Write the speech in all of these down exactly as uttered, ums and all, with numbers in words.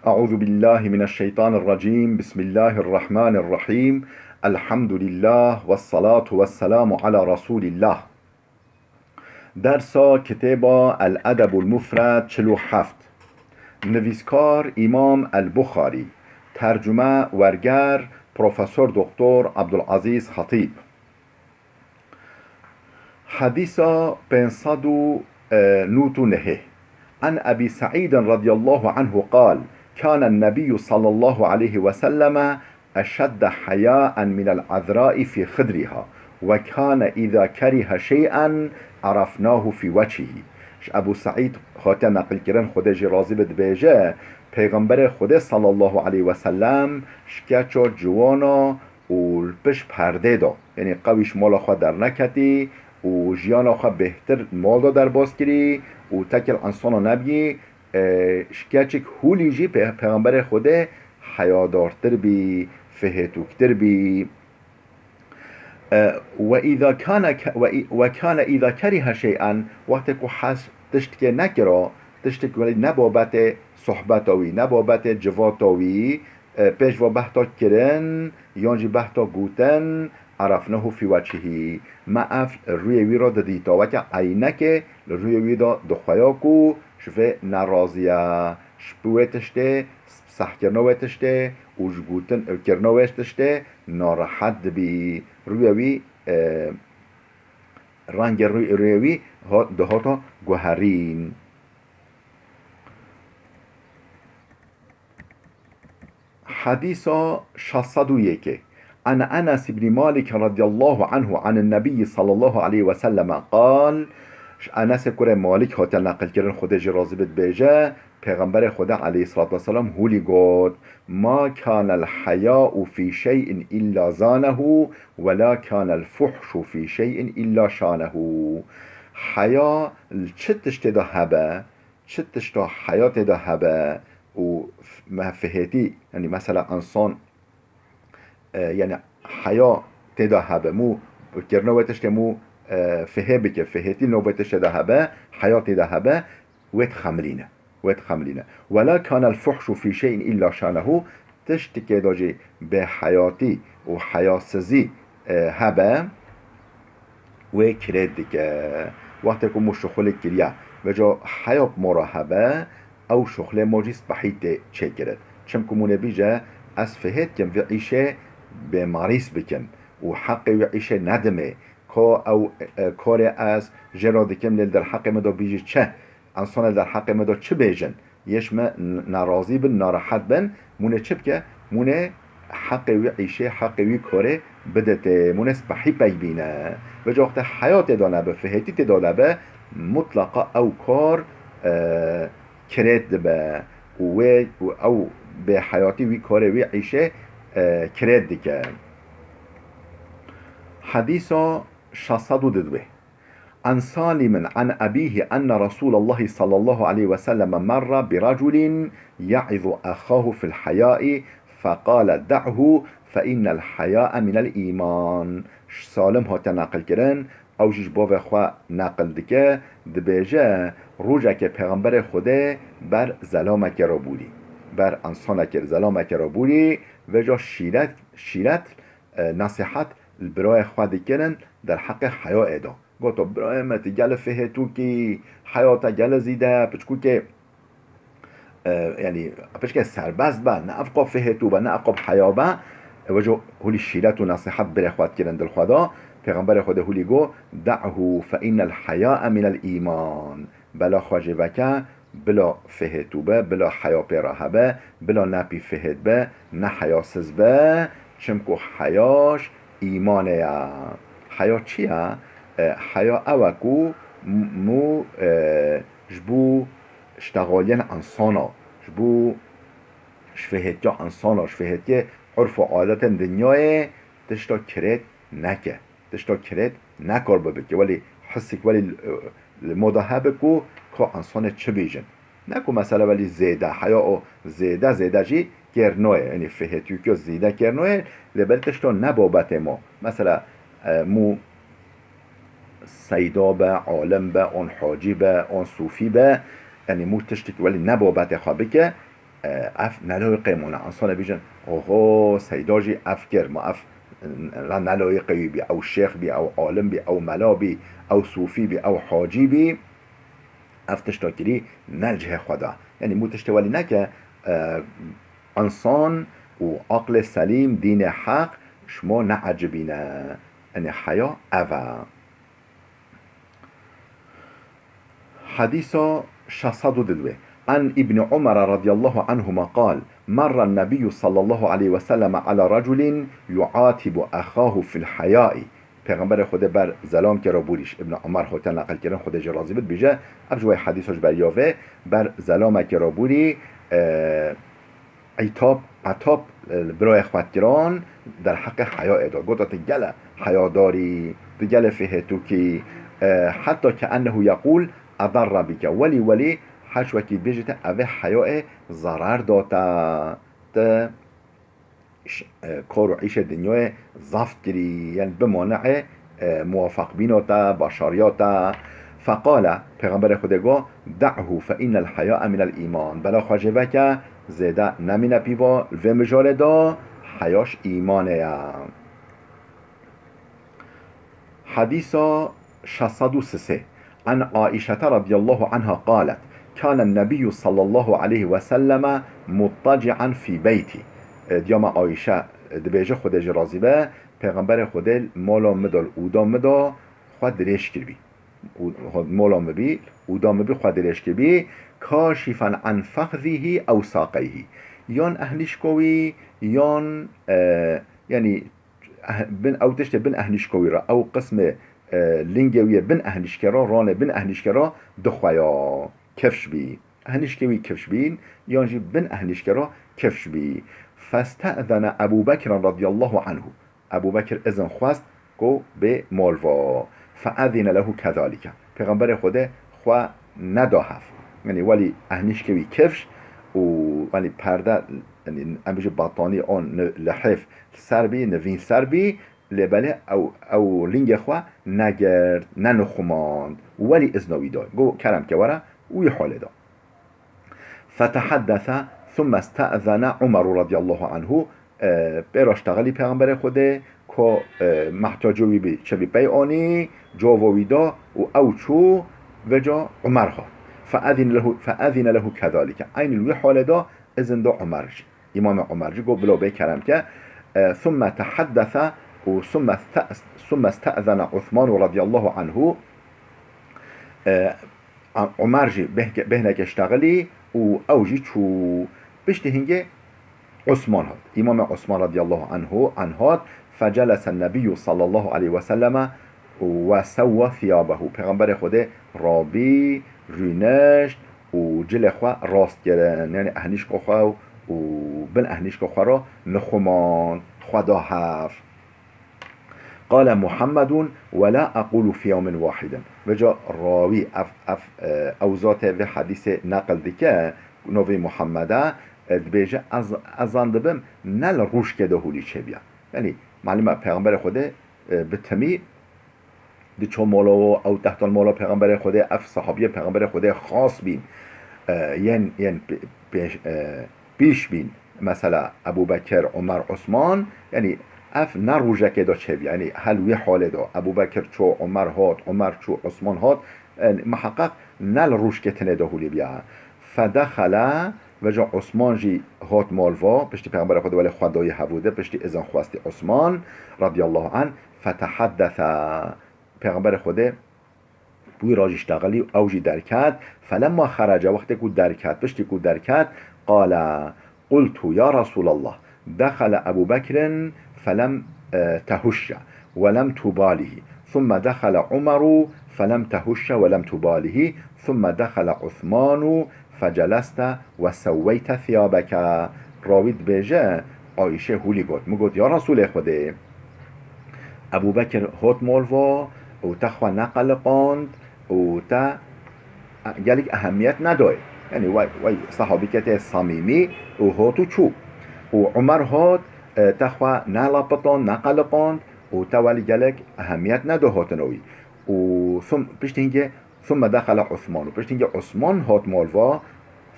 أعوذ بالله من الشيطان الرجيم. بسم الله الرحمن الرحيم. الحمد لله والصلاة والسلام على رسول الله. Dersa kitêba El Edebul Mufred çil û heft. Nivîskar Îmam El Buxarî. Tercume werger Profesor Doktor Abdulazîz Xetîb. Hedîsa pênc sed û nod û nehê. An Ebî Seîdin radiyallahu anhu qal, Kâne Nebiyyu sallallahu aleyhi ve selleme eşedde heyâen minel azrâi fî xidriha ve kâne îzâ kerihe şey'en arafnâhu fî weçhihi. Ji Ebû Seîd hate neqilkirin, Xwedê jî razî be, dibêje, Pêxemberê Xwedê sallallahu aleyhi ve sellem ji keça ciwana û li pişt perdê de, yanî qewî ji mala xwe derneketî û jiyana xwe bêhtir mal de derbas kirî û tekil insana nebî, e, ji keçik hûlî jî pê-, Pêxemberê Xwedê heyadartir bî, fihêtûktir bî. E, ve îza kane ke-, ve î-, ve kane îza kerihe şey'en, wextê ku hez tiştkê nekira, tiştik welî ne babetê sohbeta wî, ne babetê civata wî, e, pêş ve behta kirin, yan jî behta gotin, arafnehu fî weçhihî. Me ev rûyê wî re didîta. Weke eynekê li rûyê wî de dixweya ku ji vê nerazî ye. Ji wê tiştê, sehkirina wê tiştê û ji gotin, kirina wê tiştê narehet dibî. Rûyê wî, e, rengê rû-, rûyê wî hat, dihata guherîn. Hedîsa şeş sed û yekê. An Enes ibn Malik radiyallahu anhu anin Nebiyyi sallallahu aleyhi ve selleme qal, ji Enesê kurê Malik hate neqilkirin, Xwedê jî razî be, dibêje, Pêxemberê Xwedê aleyhissalatu vesselam hûlî got, Ma kânel heyâ'u fî şey'in illâ zânehu ve lâ kânel fuhşu fî şey'in illâ şânehu. Heya li çi tiştê de hebe, çi tişta heya tê de hebe û f-, me fihêtî, yanî mesela insan, e, yanî heya tê de hebe, mû kirina wê tiştê mû, e, fihê bike, fihêtî li nav wê tiştê de hebe, heya tê de hebe, wê dixemilîne, wê dixemilîne. Wela kanel fuhşu fî şey'in illa şanehu, tiştikê de jî bêheyatî û heyasizî, e, hebe, wê kirêt dike. Wextê ku mû şuxulê kiriya, vêca heya bi mora hebe, ew şuxulê mo jî spehî tê çêkirin. Çimku mûnê bîje, ez fihêt kim vê îşê bêmarîs bikim û heqê wê îşê nedimê. Ka ew, e, karê ez jê re dikim, lê li derheqê min de bîjî çi? Ensanê li derheqê min de çi bêjin? Yê ji me n-, nerazî bin, nerehet bin, mûnê çi bike? Mûnê heqê wî îşê, heqê wî karê bide tê. Mûnê spehî pey bîne. Vêca wextê heya tê de nebe, fihêtî tê de nebe, mutleqa ew kar, e, kirêt dibe û wê, û ew bêheyatî wî karê wî îşê, e, kirêt dike. Hedîsa şeş sed û didwê. An Salimin an ebîhi enne Resûlallahi sallallahu aleyhi ve selleme merra bi raculin ya'izu ahahu fil hayai feqale da'hu fe innel haya'e minel îman. Ji Salim hate neqil kirin, ew jî ji bavê xwe neqil dike, dibêje, rojekê Pêxemberê Xwedê ber zelamekê re bûrî. Ber ensanekê, zelamekê re bûrî, vêca şîret, şîret, e, nesîhet li birayê xwe dikirin derheqê heyayê de. Goto, birayê me, tu gelê fihêtûk î, heya te gelê zêde, piçkûkê, e, yanî, piçkê serbest be, ne ev qop fihêtû be, ne ev qop heya be. E, vêca hûlî şîret û nesîhet birê xwe dikirin dil xwe de. Pêxemberê Xwedê hûlî got, "Da'hu fe innel haya'e minel îman." Bela xwe jê veke, bila fihêtû be, bila heya pê re hebe, bila ne pî fihêt be, ne heyasiz be, çimku heyaş îmanê ye. Heya çi ye? E, heya ew e ku m-, mû, e, ji bo ştexaliyên insana, ji bo ji fihêtiya insana, ji fihêtiyê urf û adetên dinyayê tişta kirêt neke. Tişta kirêt nekar bibike. Welî hisik welî, e, li moda hebe ku ka insanê çi bêjin. Ne ku mesele welî zêde, heya o zêde, zêde jî kêr noye. Yanî fihêtûkiya zêde kêr noye, lê belê tişta ne babetê mo. Mesela, e, mû seyda be, alim be, an hacî be, an sufî be, yanî mû tiştik welî ne babetê xwe bike, E, ev neloyê qêmûne. Însanê bêjin, oho, Seyda jî ev kir, ma ev re neloyê qewî bî, ew şêx bî, ew alim bî, ew mela bî, ew sûfî bî, ew hacî bî, ev tişta kirî ne li cihê xwe de. Yanî mû tiştê welî neke, e, însan û aqlê selîm, dînê heq, ji mo neecibîne. Yanî heya ev e. Hedîsa şeş sed û didwê. An Îbn Umar radiyallahu anhuma qal, Merra Nebiyyü sallallahu aleyhi ve sellem ala raculin yuatibu ahahu fil haya'i. Pêxemberê Xwedê ber zelamkê re bûrî, ji Îbn Umar hote neqil kirin, Xwedê jê razî bit, bêje, ev ji wê hedîsa ji beriya vê, ber zelamekê re bûrî, e, îtab, etab, e, li birayê xwe dikiran derheqê heyayê de. Gota, tu gele heyadarî, tu gele fihêtûkî, e, heta ke ennehu yeqûl, edarra bike. Welî, welî, her ji wekî bêjite, evê heyayê zarar da te. Te ş-, e, kar û îşê dinyayê zeft kirî, yanî bi maneê, e, muwafeqbîna te, başariya te. Feqale, Pêxemberê Xwedê got, "Da'hu fe innel haya'a minel îman." Bela xwe jê veke, zêde nemîne pîva, li vê mijarê de heya ji îmanê ye. Hedîsa şeş sed û sisê. An Aîşete radiyallahu anha qalet, Kâne Nebiyyü sallallahu aleyhi ve selleme muttaci'an fî beyti. E, diya me Aîşe, e, dibêje, Xwedê jê razî be, Pêxemberê Xwedê mala min de, li oda min de xwe dirêj kiribî. Û-, mala min bî, oda min bî xwe dirêj kiribî, kâşifan an fexzîhî ew saqeyhî. Yan ehnîşka wî, yan, e, yanî eh-, bin ew tiştê bin ehnîşka wî re, ew qismê, e, lingê wî yê bin ehnîşke re, ranê bin ehnîşke re dixweya, kifş bî. Ehnîşkê wî kifş bîn, yan jî bin ehnîşke re kifş bî. Feste'zene Ebu Bekran radiyallahu anhu. Ebu Bekir izin xwest ku bê mol va. Fe'ezine lehu kezalike. Pêxemberê Xwedê xwe neda hev. Yanî welî ehnîşkê wî kifş û, yanî perde, yanî em bêjin batanî an ni-, lihêf ser bî, nivîn ser bî, lê belê ew, ew lingê xwe negirt, nenixumand. Welî izna wî da. Got, kerem ke were, wî halê da. Fetehaddese, thumme ste'zene Umeru radiyallahu anhu, e, pê re ştexilî Pêxemberê Xwedê, ko, e, mehtiyacê wî bî, çi bî pey anî, cava wî da û ew çû vêca Umer hat. Fe'ezine lehu, fe'ezine lehu kezalike. Eynî li wî halê da izin da Umer jî. Îmamê Umer jî got, "Bilo bê kerem ke." E, thumme tehaddese û thumme ste-, thumme ste'zene Usmanu radiyallahu anhu. E, Umer jî bêhke-, bêhneke ştexilî û ew jî çû. Piştî hingê Osman hat. Îmamê Osman radiyallahu anhu, anh hat, fecelese Nebiyyü sallallahu aleyhi ve selleme ve sevve thiyabehu. Pêxemberê Xwedê rabî, rûnişt û cilê xwe rast kirin. Yanî ehnîşka xwe û bin ehnîşka xwe re nixumand, xwe da hev. Qale Muhammedun ve la aqulu fi yewmin wahidin. Vêca rawî ev, ev, e, ew zatê vê hedîsê neqil dike, novê Muhammede, e, dibêje, ez, ez zan dibim, ne li rûşkê de hûlî çêbiya. Yanî, malûm e, Pêxemberê Xwedê, e, bi timî diço molo, ew tehtal molo Pêxemberê Xwedê, ev sahabiyê Pêxemberê Xwedê xas bîn. E, yên, yên pê-, pêş, e, pîş bîn. Mesela Ebû Bekir, Omer, Osman, yanî ev ne rojekê de çêbî. Yanî hel wî halê de Ebû Bekir çû, Omer hat, Omer çû, Osman hat, yanî miheqeq ne li rojkê tinê de hûlî bîya. Fedexele, vêca Osman jî hat mal va, piştî Pêxemberê Xwedê welê xwe dayî hevû de, piştî izin xwestî Osman radiyallahu anh, fetehaddese. Pêxemberê Xwedê wî re jî ştexilî û ew jî derket. Felemma xerece, wextê ku derket, piştî ku derket, qale, qultu, ya Resûlallah, dexele Ebû Bekrin felem, e, tehuşşe welem tubalihî. Thumme dexele Umeru felem tehuşşe welem tubalihî. Thumme dexele Usmanu feceleste ve sewweyte thiyabeke. Rawî dibêje, Ayşe hûlî got, min got, ya Resûlê Xwedê, Ebû Bekir hot mol va û te xwe neqeliqand û te gelek ehemiyet nedayê. Yanî wey, wey sehabîketê samîmî û hot û çû. Û Umer hat, e, te xwe nelapitand, neqeliqand û te welî gelek ehemiyet neda hatina wî. Û thum-, piştî hingê, thumme dexele Usman. Û piştî hingê Usman hat mol va,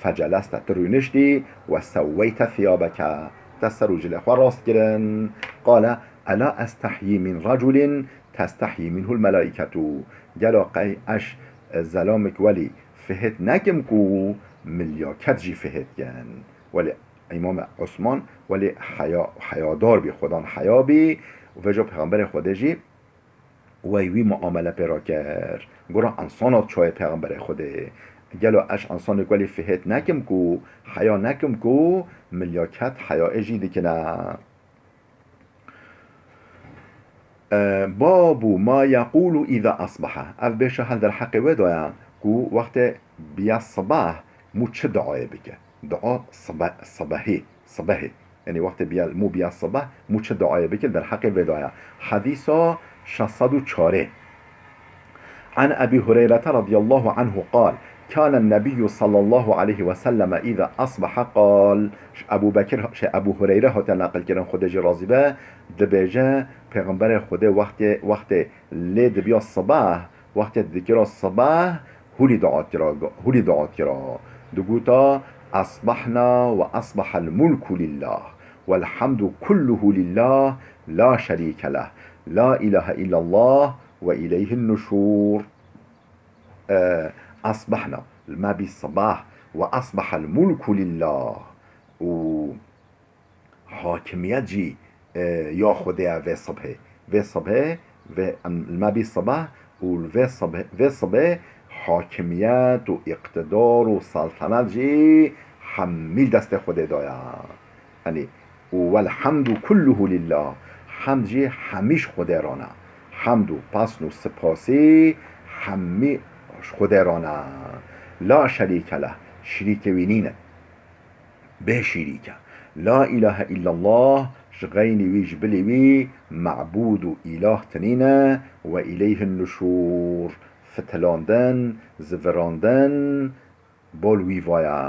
فجلست، tu rûniştî, وسويت ثيابك, te ser û cilê xwe rast kirin. قال: ألا أستحيي من رجل تستحيي منه الملائكة. Gelo qey ez zelamik welî fihêt nekim ku milyaket jî fihêt kin? Welê Îmam Osman welê heya, heyadar bî, xwedan heya bî û vêca Pêxemberê Xwedê jî wey wî muamele pê re kir. Gora insana çaye Pêxemberê Xwedê. Gelo ez insanê welî fihêt nekim ku, heya nekim ku milyaket heyayê jî dikine. E, باب ما يقول إذا أصبح. Ev bêşa hel derheqê wê de ye ku wextê biya sibah mû çi duayê bike. Dua sibe-, sibehê, sibehê. Yanî wextê biya, mû biya sibah mû çi duayê bike derheqê vê de ye. Hedîsa şeş sed û çarê. عن أبي هريرة رضي الله عنه قال: كان النبي صلى الله عليه وسلم إذا أصبح قال. Ji Ebu Bekir, şey, Ebu Hureyre hate neqil kirin, Xwedê jî razî be, dibêje, Pêxemberê Xwedê wextê, wextê lê dibiya sibah, wextê dikira sibah, hûlî dua kira, hûlî dua kira. Digota: أصبحنا وأصبح الملك لله والحمد كله لله لا شريك له لا إله إلا الله وإليه النشور. E, أصبحنا, li me bî sibah, وأصبح الملك لله, û hakimiyet jî, e, ya Xwedê ye vê sibhê. Vê sibhê, vê, em, li me bî sibah û li vê sibhê, vê sibhê hakimiyet û îqtidar û seltenet jî hemî li destê Xwedê de ye. Yanî, û والحمد كله لله, hemd jî hemî ji Xwedê re ne. Hemd û pesn û sipasî hemî ji Xwedê re ne. لا شريك له, şirîkê wî nîne. Bê şirîk e. لا إله إلا الله, ji xeynî wî, ji bilî wî mebûd û îlah tinîne, وإليه النشور, fitilandin, zivirandin, bal wî va ye.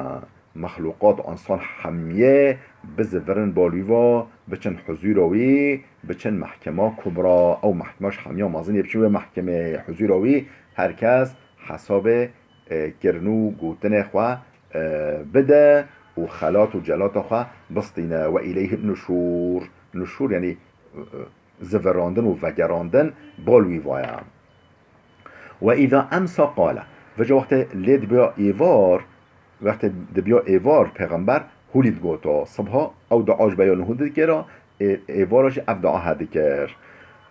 Mexlûqat, însan hemiyê bizivirin bal wî va, biçin huzûra wî, biçin mehkema kubra. Ew mehkema ji hemiya mezin yê, biçin wê mehkemê, huzûra wî, her kes hesabê, e, kirin û gotinê xwe, e, bide û xelat û celata xwe bistîne. وإليه النشور. Nuşûr, yanî, e, e, zivirandin û vegerandin bal wî va ye. وإذا أمسى قال. Vêca wextê lê dibiya êvar, wextê dibiya êvar Pêxember hûlî digoto. Sibha ew dua ji beya nihû dikira, ê-, êvara jî ev dua he dikir.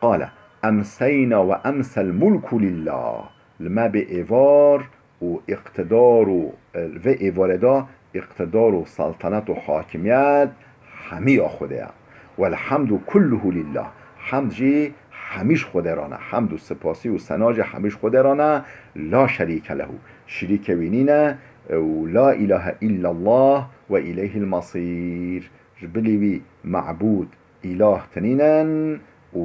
قال: أمسينا وأمسى الملك لله. Li me bê êvar û îqtidar û, e, li vê êvarê de îqtidar û seltenet û hakimiyet hemî ya Xwedê ye. والحمد كله لله. Hemd jî hemî ji Xwedê re ne. Hemd û sipasî û sena jî hemî ji Xwedê re ne. لا شريك له. Şirîkê wî nîne. Û لا إله إلا الله وإليه المصير. Ji bilî wî mebûd, îlah tinînin û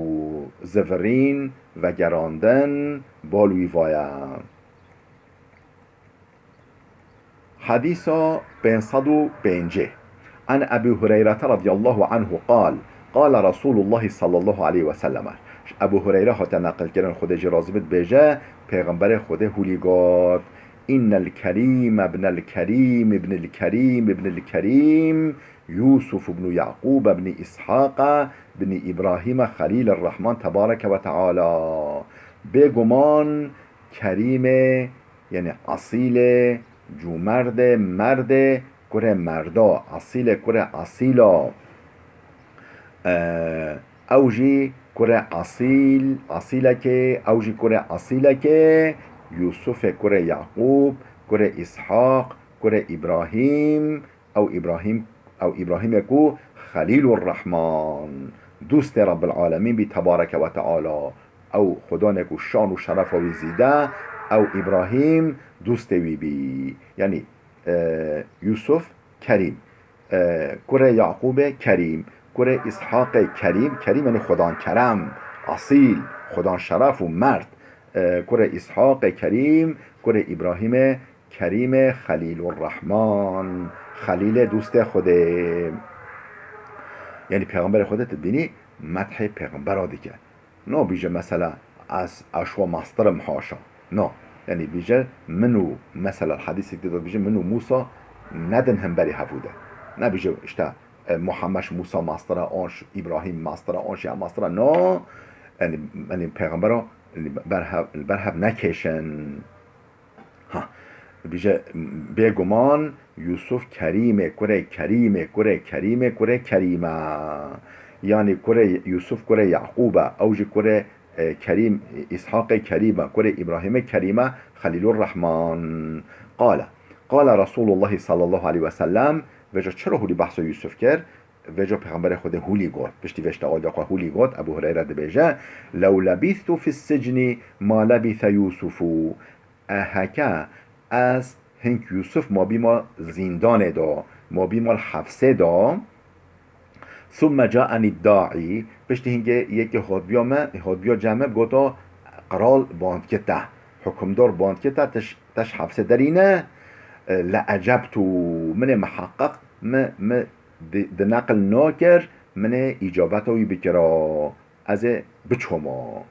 zivirîn, vegerandin, bal wî va ye. Hedîsa pênc sed û pêncî. عن أبي هريرة رضي الله عنه قال: قال رسول الله صلى الله عليه وسلم. Ji Ebu Hureyre hate neqil kirin, Xwedê jî razî bit, bêje, Pêxemberê Xwedê hûlî got: إن الكريم ابن الكريم ابن الكريم ابن الكريم يوسف بن يعقوب بن إسحاق بن إبراهيم خليل الرحمن تبارك وتعالى. Bêguman Kerîmê, yanî esîlê, cûmerdê, merdê, kurê merda, esîlê kurê esîla. E, ew jî kurê esîl, esîlekê, ew jî kurê esîlekê, Yûsufê kurê Yaqûb, kurê Îshaq, kurê Îbrahîm, ew Îbrahîm, ew Îbrahîmê ku Xelîlur Rehman, dûstê Rebbil Alemîn bî tebareke ve teala, ew Xudanê ku şan û şerefa wî zîde, ew Îbrahîm dûstê wî bî. Yanî, e, Yûsuf Kerîm, e, kurê Yaqûbê Kerîm, kurê Îshaqê Kerîm, Kerîm yanî Xudan kerem, esîl, Xudan şeref û merd, e, kurê Îshaqê Kerîm, kurê Îbrahîmê Kerîmê Xelîlur Rehman, Xelîlê dûstê Xwedê. Yanî Pêxemberê Xwedê tu dibînî methê Pêxembera dike. Nabîje mesela ez, ez şwa mastir im, haşa. Na. Yanî bîje min û, mesela hedîsek dî de dibîje min û Mûsa nedin hemberî hevû de. Nebêje işte, e, Muhammed, Musa mastira, an ş-, Îbrahîm mastira, an şiya mastira. No, yani, yani pêxembera li ber hev, li ber hev nekêşin. Ha, dibêje, bêguman Yûsuf Kerîmê kurê Kerîmê kurê Kerîmê kurê Kerîm e. Yanî kurê Yûsuf kurê Yaqûb e. Ew jî kurê, e, Kerîm, Îshaqê Kerîm e. Kurê Îbrahîmê Kerîm e. Xelîlur Rehman. Qale. Qale Resûlullah sallallahu aleyhi ve sellem. Vêca çira hûlî behsa Yûsuf kir? Vêca Pêxemberê Xwedê hûlî got. Piştî vê ştewalda xwe hûlî got. Ebu Hureyre dibêje, "Lew lebîstu fis sicni ma lebîse Yûsufu." E, heke ez hink Yûsuf ma bîma zîndanê de, ma bîma li hefsê de, thumme caenî daî, piştî hingê yekê hotbiya me, hotbiya cem me, gota, "Qral band kite, hukimdar band kite, te ji, te ji hefsê derîne." E, le ecebtu, min ê miheqeq, mi, mi di, di neqil nakir, min ê îcabeta wî bikira. Ez ê biçoma.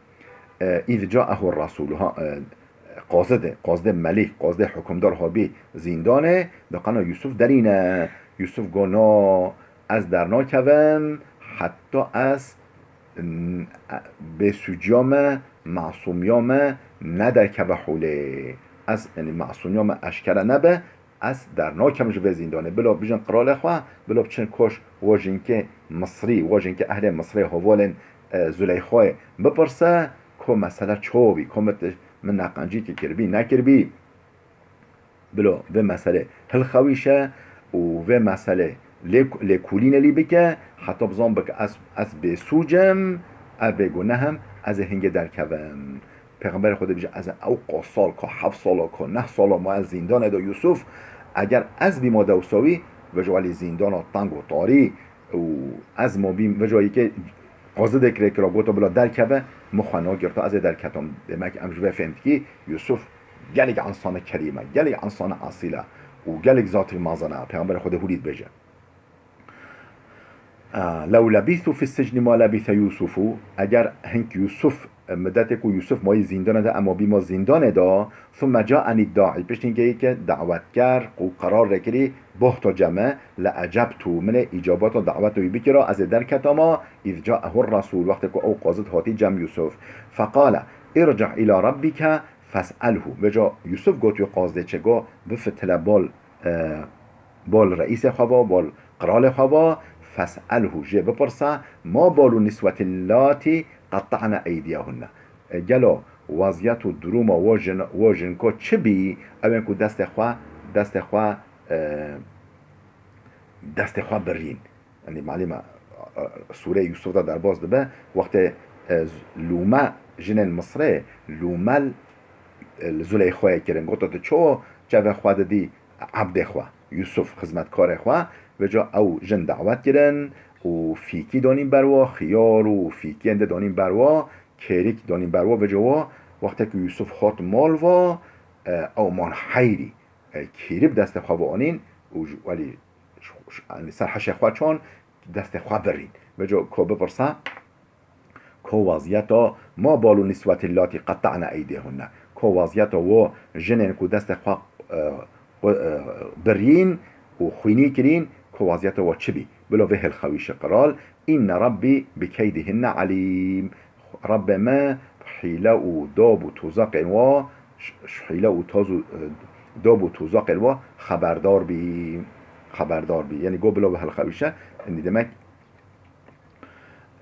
E, îz caehu resûlû, ha, e, qazidê, qazidê melîk, qazidê hukimdar habî zîndanê, diqana Yûsuf derîne. Yûsuf got, "No, ez dernakevim, heta ez, n-, e, bêsûciya me, masûmiya me nederkeve holê. Ez, yanî masûmiya me eşkere nebe, ez dernakem ji vê zîndanê. Bila bijin qiralê xwe, bila biçin koş wa jinkê Misrî, wa jinkê ehlê Misrê, hevalên, e, Zuleyxayê bipirse, ko mesele çawa bî, ko min ti-, min neqencîkê kiribî, nekiribî. Bila vê meselê hilxewîşe û vê meselê lê, lêkolînê lî bike, heta bizan bike ez, ez bêsûc im, ez bêguneh im, ez ê hingê derkevim." Pêxemberê Xwedê dibêje, "Ez ê ew ka sal, ka heft sala, ka neh sala ma ez zîndanê de Yûsuf, eger ez bîma dewsa wî, vêca welî zîndana teng û tarî û ez ma bîm, vêca yekê qazidê kirê kira gota bila derkeve, min xwe nagirta, ez ê derketam." Demek em ji vê fêm dikî, Yûsuf gelek insana kerîm e, gelek insana esîl e û gelek zatî mezin e. Pêxemberê Xwedê hûlî dibêje. Lew lebîstu fis sicni ma lebîse Yûsufu, eger hink Yûsuf, e, midetek û Yûsuf mayî zîndanê de, ema bîma zîndanê de, thumme caenî daî, piştî hingê yekê dawetker û qerar rêkirî, bohta cem me, le ecebtu, min ê îcabata daweta wî bikira, ez ê derketama, îz caehu resûl, wextê ku ew qazid hatî cem Yûsuf. Feqale, irci îla rebbike fes'elhu. Vêca Yûsuf got wî qazidê çi, got, bifitile bol, e, bol reîsê xwe va, bol qiralê xwe va, fes'elhu, jê bipirse, ma balu niswetî llatî qetta'ne eydiyehunne. E, gelo weziyet û duruma wo jin, wo jinko çi bî, ew ên ku destê xwe, destê xwe, e, destê xwe birîn. Yanî malî me, e, sûreyê Yûsuf de derbas dibe, wextê, e, z-, lûme jinên Misrê, lûme l-, e, li Zuleyxayê kirin. Goto, "Tu çawa çavê xwe didî ebdê xwe, Yûsuf, xizmetkarê xwe?" Vêca ew jin dawet kirin û fîkî danîn ber wa, xiyar û fîkiyên de danîn ber wa, kêrîk danîn ber wa. Vêca wa, wextê ku Yûsuf hat mal va, e, ew man heyrî, e, kêrî bi destê xwe ve anîn û ji, welî, ji, ji, yanî ser heşê xwe çan, destê xwe birîn. Vêca ko bipirse, ko weziyeta ma balu niswetî llatî qetta'ne eydiyehunne. Ko weziyeta wo jinên ku destê xwe, e, xwe, e, birîn û xwînî kirîn, ko weziyeta wo çi bî? Bila vê hilxewîşe qral, inne rebbî bi keydihinne elîm. Rebbê me hîle û dab û tuzaqên wa, ş-, ş-, hîle û taz û, e, dab û tuzaqên wa xeberdar bî. Xeberdar bî. Yanî go bila vê hilxewîşe, yanî demek,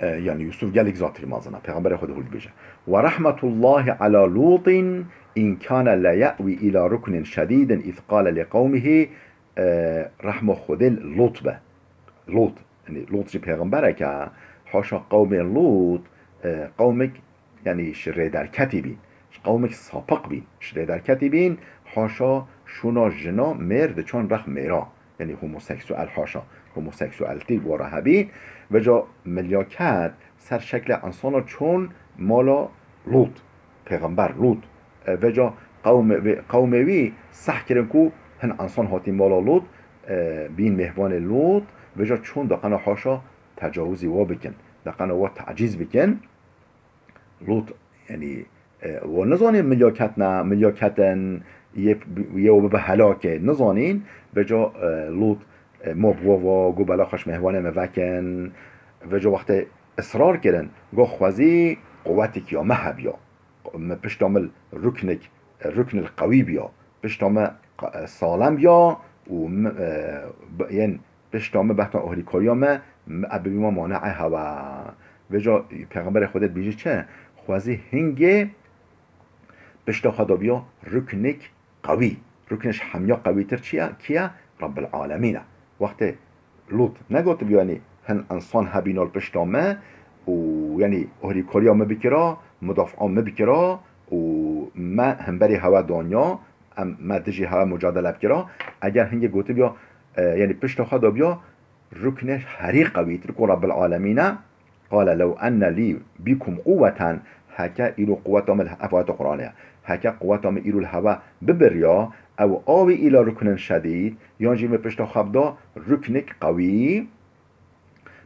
e, yanî Yûsuf gelek zatî mezin e. Pêxemberê Xwedê hûl dibêje. "Ve rahmetullahi ala Lûtin in kâne le ye'wî îla ruknin şedîdin iz qale li qewmihî", e, rehma Xwedê li Lût be. Lût, yanî Lût jî pêxemberek e. Haşa qewmê Lût, e, qewmek, yanî ji rêderketî bîn. Ji qewmek sapiq bîn. Ji rêderketî bîn, haşa şûna jina mêr diçan rex mêra. Yanî homoseksuel, haşa homoseksueltî wara hebî. Vêca milyaket ser şeklê insana çon mala Lût, pêxember Lût. E, vêca qewmê, vê, qewmê wî seh kirin ku hin insan hatî mala Lût, e, bîn mêhvanê Lût, vêca çon daqena haşa tecawizî wa bikin, daqena wa tacîz bikin. Lût, yanî, e, we nizanê milyaket ne, milyaket in, yê, yê û bibe helakê nizanîn, vêca, e, Lût, e, ma bi wa va, got bela xweş mehwanê me vekin. Vêca wextê israr kirin, got xwezî quwetik ya me hebiya. Me pişta min ruknik, ruknil qewî biya. Pişta me qa-, salem biya û me, e, b-, yên pişta me behtan ohrîkariya me, me, e, bibîma mane'ê hewa. Vêca Pêxemberê Xwedê dibêje çi? Xwezî hingê pişta xwe dabiya ruknik qewî. Ruknê ji hemiya qewîtir çi ye? Kî ye? Rabbil Alemîn e. Wextê Lût negotibiyo, yanî hin insan hebîna li pişta me û, yanî, ohrîkariya me bikira, mudafaa me bikira û me hemberî hewe danya, em, me dijî hewe mucadele bikira. Eger hingê gotibiya, e, yanî pişta xwe dabiya ruknê herî qewîtir ku Rabbil Alemîn e, Qale lew enne lî bîkum quwweten, heke îro quweta min li, ev ayeta Qur'anê ye, heke quweta min îro li hewe bibiriya, ew awî îla ruknin şedîd, yan jî min pişta xwe bida ruknik qewî,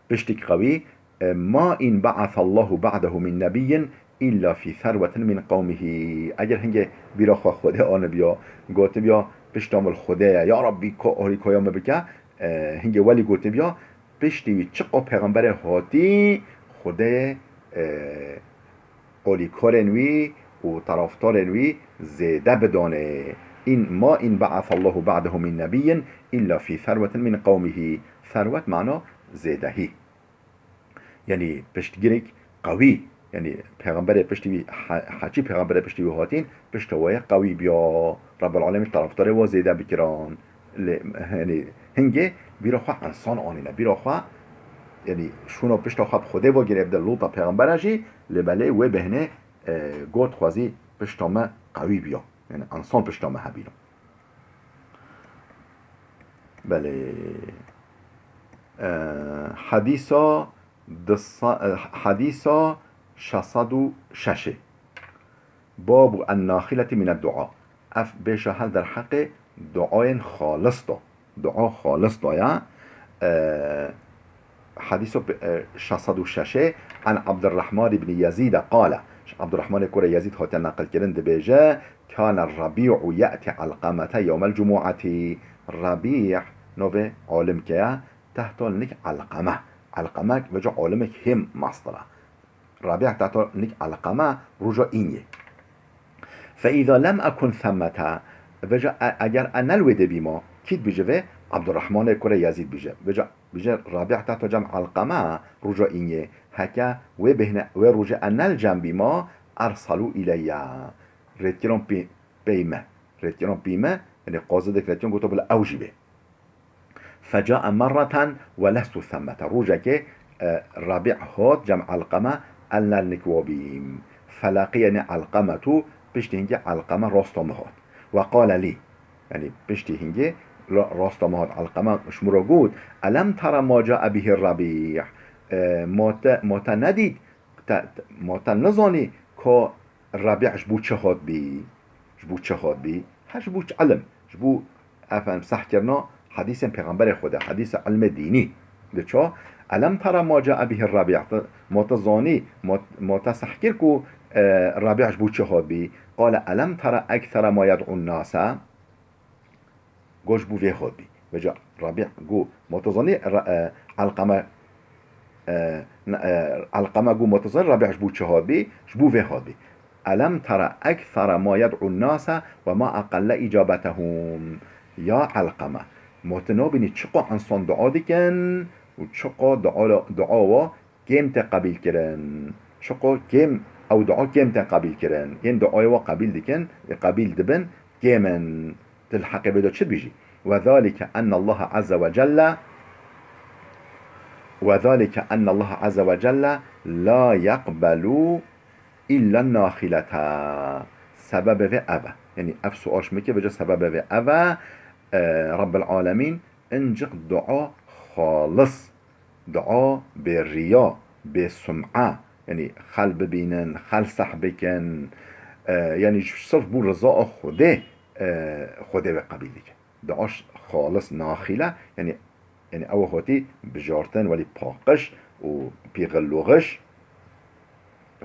piştik qewî, e, ma in ba'asallahu ba'dehu min nebiyyin illa fî serwetin min qewmihi. Eger hingê bîra xwe Xwedê anibiya, gotibiya, pişta min li Xwedê ye, ya Rabbî, ka ohrîkaya min bike, e, hingê welî gotibiya, piştî wî çiqa pêxemberê hatî, Xwedê, e, alîkarên wî û taraftarên wî zêde bidane. In, ma in ba'asallahu ba'dehu min nebiyyin illa fî serwetin min qewmihi. Serwet mana zêdehî. Yanî piştgirêk qewî. Yanî pêxemberê piştî wî, he-, heçî pêxemberê piştî wî hatîn, pişta wê qewî biya. Rebbil Alemîn taraftarê wê zêde bikiran. Lê, yanî hingê bîra xwe insan anîne. Bîra xwe, yanî şûna pişta xwe bi Xwedê ve girêv de Lûta pêxembere jî, lê belê wê bêhnê, e, got xwezî pişta me qewî biya. Yanî insan pişta me hebîna. Belê. E, hedîsa di sa-, e, hedîsa şeş sed û şeş. Babu en-naxileti mined-dua. Ev bêşa her derheqê duayên xalis da. Dua xalis da ya. E, Hedîso pe-, e, şeş sed û şeş, an Abdurrahman ibn Yazid qale. Ji Abdurrahmanê kurê Yazid hatiye neqilkirin, dibêje, Kane Rabi'u ye'ti Alqamete yewmel cumu'ati. Rabi' navê alimke ye, tehta nik Alqame. Alqame vêca alimek hêm mastir e. Rabi' tehta nik Alqame roja îniyê. Fe îza lem ekun themmete, vêca e-, eger e ne li wê de bîma, kî dibêje vê? Abdurrahmanê kurê Yazid bêje. Vêca bêje, Rabi' tehta cem Alqame roja îniyê. Heke wê bêhne, wê rojê e ne li cem bîma, ersalu ileyye. Rêdkiran pê-, pey me. Rêdkiran pey me, yanî qazidek rêdkiran goto bila ew jî bê. Fecae merreten ve lestu themmete. Rojekê, e, Rabi' hat cem Alqame, e ne li nik wa bîm. Felaqiyeni Alqametu, piştî hingê Alqame rasta min hat. Ve qale lî, yanî piştî hingê ra-, rasta min hat Alqame ji min re got, elem tera ma cae bihi Rabi'? E, ma te, ma te nedît, te, te, ma te nizanî ka Rabi' ji bo çi hat bî? Ji bo çi hat bî? Her ji bo çi ilim? Ji bo, efendim, sehkirina hedîsên Pêxemberê Xwedê, hedîsa ilmê dînî. Di ça? Elem tera ma cae bihi Rabi'. Ma te zanî, ma, ma te sehkir ku, e, Rabi' ji bo çi hat bî? Qale elem tera ekthera ma yed'un nase. Got ji bo vê hat bî. Vêca Rabi' got, ma tu zanî, Ra-, e, Alqame, e, n-, e, Alqame got, ma tu zanî Rabi' ji bo çi hat bî? Ji bo vê hat bî. Elem tera ekthera ma yed'un nase ve ma eqelle icabetehum. Ya Alqame, ma tu nabînî çiqa insan dua dikin û çiqa dua, dua wa kêm tê qebîl kirin. Çiqo kêm, ew dua kêm tê qebîl kirin. Yên duayê we qebîl dikin, qebîl dibin, kêm in. Tu li heqê vê de çi dibêjî? Ve zalike ennallaha azze ve celle, ve zalike ennallaha azze ve celle la yeqbelu illa nahilete. Sebebê vê ev e. Yanî ev sual ji min kir, vêca sebebê vê ev e, e, Rabbil Alemîn incik dua xalis, dua bê riya, bê sum'a, yanî xel bibînin, xel seh bikin, e, yanî ji sirf bo riza a Xwedê, e, Xwedê wê qebîl dike. Dua ş-, xalis, naxîle, yanî, yanî ew hatî bijartin, welî paqij û pîxilûxiş,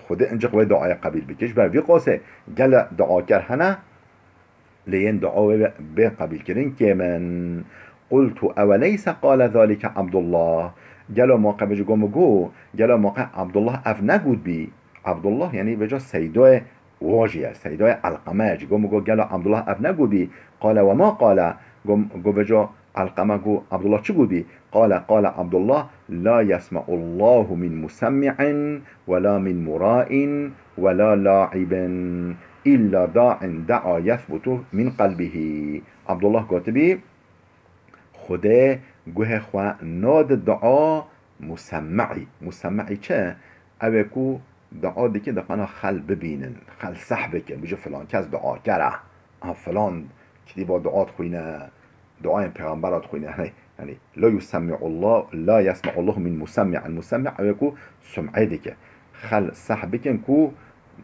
Xwedê incik wê duayê qebîl bike. Ji ber vî qasê gele duaker hene, Lê yên dua wê bê qebîlkirin kêm in. قلت أوليس قال ذلك عبد الله؟ Gelo ma qe bêje go min got, gelo ma qe Abdullah ev negot bî? Abdullah, yanî vêca seydoyê wa jî ye, seydoyê Elqeme ye jî. Go min got, gelo Abdullah ev negot bî? قال وما قال؟ Go, go vêca Elqeme got, Abdullah çi got bî? قال قال عبد الله لا يسمع الله من مسمع ولا من مراء ولا لاعب إلا داع دعا يثبت من قلبه. Abdullah gotibî, Xwedê guhê xwe nade dua musemmeî. Musemmeî çi? Ew ê ku dua dike, diqana xel bibînin, xel seh bike, bije filan kes duaker e. Ha, filan kitîba dua dixwîne, duayên pêxembera dixwîne. Hey, yanî, la yusemmî'ullah, la yesme'ullahu min musemmi'in. Musemmi' ew ê ku sum'ê dike. Xel seh bikin ku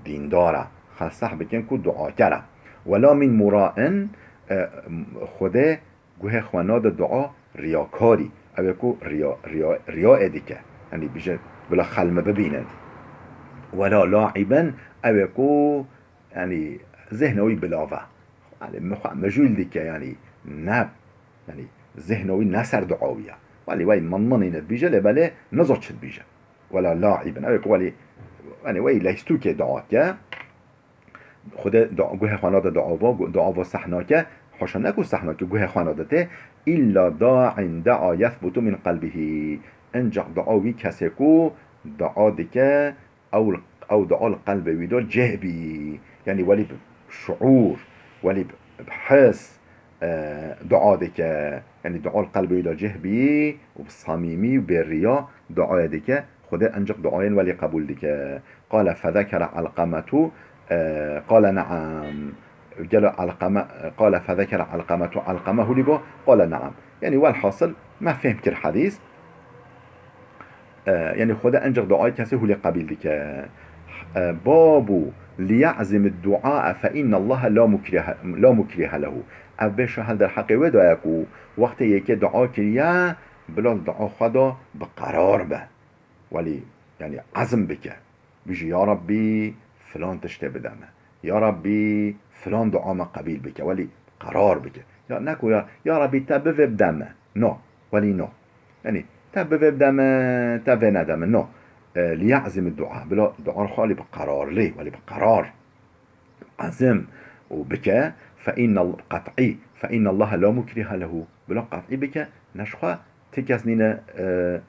dîndar e. Xel seh bikin ku duaker e. Wela min mura'in, e, Xwedê guhê xwe nade dua riyakarî. Ew ê ku riya, riya, riyayê dike. Yanî bije, bila xel me bibînin. Wela la'iben, ew ê ku, yanî, zihna wî bilav e. Yanî, mi xwe mejûl dike, yanî, ne, yanî, zihna wî ne ser dua wî ye. Welî wey min min îne dibîje, lê belê niza çi dibîje. Wela la'iben. Ew ê ku welî, yanî, wey leyistûkê dua dike. Xwedê dua, guhê xwe nade dua va, gu-, dua va seh nake, haşa ne ku seh nake, guhê xwe nade tê, illa da'in da'a yethbutu min qelbihi. Encax dua wî kesê ku dua dike, ew, ew dua li qelbê wî de cih bî. Yanî welî bi şuûr, welî bi, bi his, e, dua dike. Yanî dua li qelbê wî de cih bî û bi samîmî û bê riya duayê dike. Xwedê encax duayên welî qebûl dike. Qale fezekere Elqemetu, e, qale ne'am. Gelo Elqeme, qale fezekere Elqemetu, Elqeme hûlî got, qale ne'am. Yanî welhasil me fêhm kir hedîs. E, yanî Xwedê encax duayê kesê hûlî qebîl dike. E, babu liya'zim du'a fe innallaha la mukrihe, la mukrihe lehu. Ev bêşa hel derheqê wê de ye ku wextê yekê dua kiriye, bila li dua xwe de bi qerar be. Welî, yanî ezm bike. Bijî, ya Rabbî, filan tiştê bide me. Ya Rabbî, filan dua me qebîl bike. Welî qerar bike. Ya ne ku ya, ya Rabbî, te bivê bide me. No. Welî no. Yanî, te bivê bide me, te vê nede me. No. E, liya'zim dua. Bila dua xwe welî bi qerarlî, welî bi qerar. Ezm û bike, fe innal qet'î, fe innallaha la mukriha lehu. Bila qet'î bike, ne ji xwe ti kes nîne, e,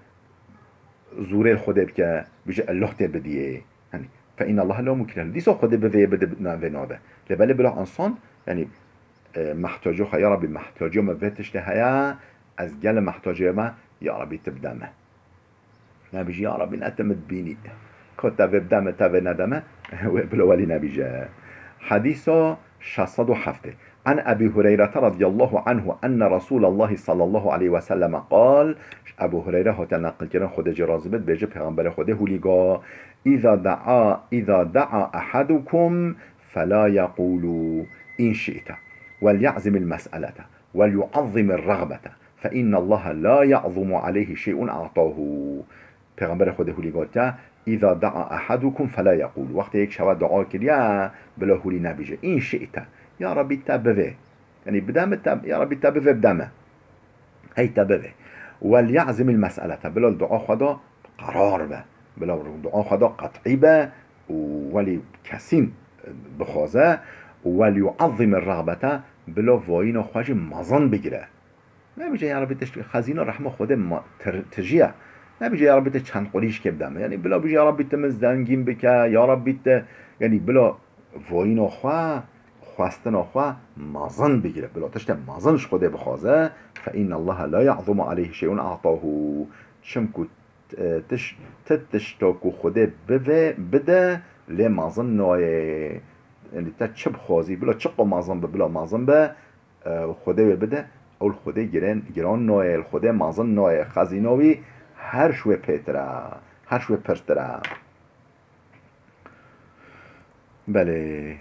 zûrê li Xwedê bike, bije, Allah tê bidiyê. Yanî, fe innallaha la mukriha lehu. Dîsa Xwedê bivê bide, na vê nade. Lê belê bila insan, yanî, e, mehtaco xwe, ya Rabbî, mehtaco me vê tiştê heye, ez gele mehtaco me, ya Rabbî, ti bide me. Nebijî, ya Rabbî, ne ti min dibînî. Ka te vê bide me, te vê nede me, wê bila welî nebîje. Hedîsa şeş sed û heftê. An Ebî Hureyrete radiyallahu anhu enne Resûlallahî sallallahu aleyhi ve selleme qal, ji Ebû Hureyre hate neqilkirin, Xwedê jê razî bit, bêje Pêxemberê Xwedê hûlî got, Îza da'a, îza da'a ehadukum fela yaqulu in şi'te, wel ya'zimil mes'elete, wel yu'azzimir ragbete, fe innallaha la ya'zumu aleyhi şey'un a'tahu. Pêxemberê Xwedê hûlî gotiye, "Îza da'a ehadukum fela yaqul." Wextê yek şewa dua kiriye, bila hûlî nebîje, "In şi'te." Ya Rabbî te bivê. Yanî bide min te, ya Rabbî te bivê bide min. Hey te bivê. "Wel ya'zimil mes'elete." Bila li dua xwe de qerar be. Bila dua xwe de qet'î be û welî kesîn bixwaze. "Wel yu'azzimir ragbete." Bila vayîna xwe jî mezin bigire. Nebêje, ya Rabbî, te xezîna rehma Xwedê ma-, tir-, tijiye. Nebêje, ya Rabbî, te çend qurîşkê bide min. Yanî bila bêje, ya Rabbî, te min zengîn bike, ya Rabbî, te, yanî bila voyîna xwe, xwestina xwe mezin bigire. Bila tiştê mezin ji Xwedê bixwaze, fe innallaha la ya'zumu aleyhi şey'un a'tahu. Çimku, e, tiş-, ti tişta ku Xwedê bive, bide, lê mezin nayê. Yanî te çi bixwazî, bila çiqo mezin be, bila mezin be, e, Xwedê wê bide, ew li Xwedê giran, giran nayê, li Xwedê mezin nayê, xezîna wî her ji wê pêtir e, her ji wê pirstir e. Belê,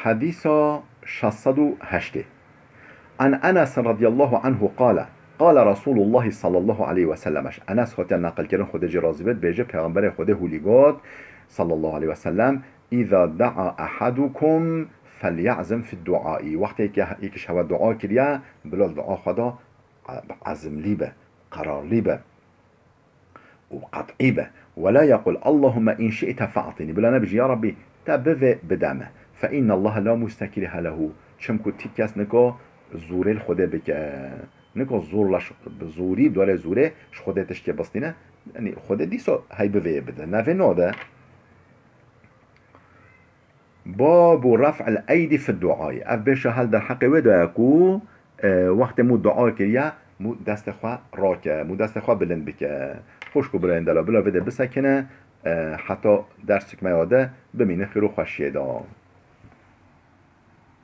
hedîsa şeş sed û heştê. An Enes radiyallahu anhu qale, qale Resûlullahî sallallahu aleyhi ve sellem. Enes hatiye neqilkirin, Xwedê jê razî bit, bêje, Pêxemberê Xwedê hûlî got, sallallahu aleyhi ve sellem, "Îza da'a ehadukum فليعزم في الدعاء. Wextê ke yek ji hewe dua kiriye, bila dua xwe da, e, ezimlî be, qerarlî be û qet'î be. ولا يقل اللهم إن شئت فأعطني. Bila nebijî, ya Rabbî, te bivê, bide me. فإن الله لا مستكره له. Çimku ti kes nika zûrê li Xwedê bike. Nika zorla ş-, bi zorî, bi dorê zorê ji Xwedê tiştê bistîne. Yanî Xwedê dîsa hey bivê bide. Nevê nade. باب رفع الأيدي في الدعاء. Ev bêşa hel derheqê wê de ye ku, e, wextê mû dua kiriye, mû destê xwe rake, mû destê xwe bilind bike. Xwişk û birayên delal, bila vê de bisekine, e, heta dersik me ya de bimîne xêr û xweşiyê de.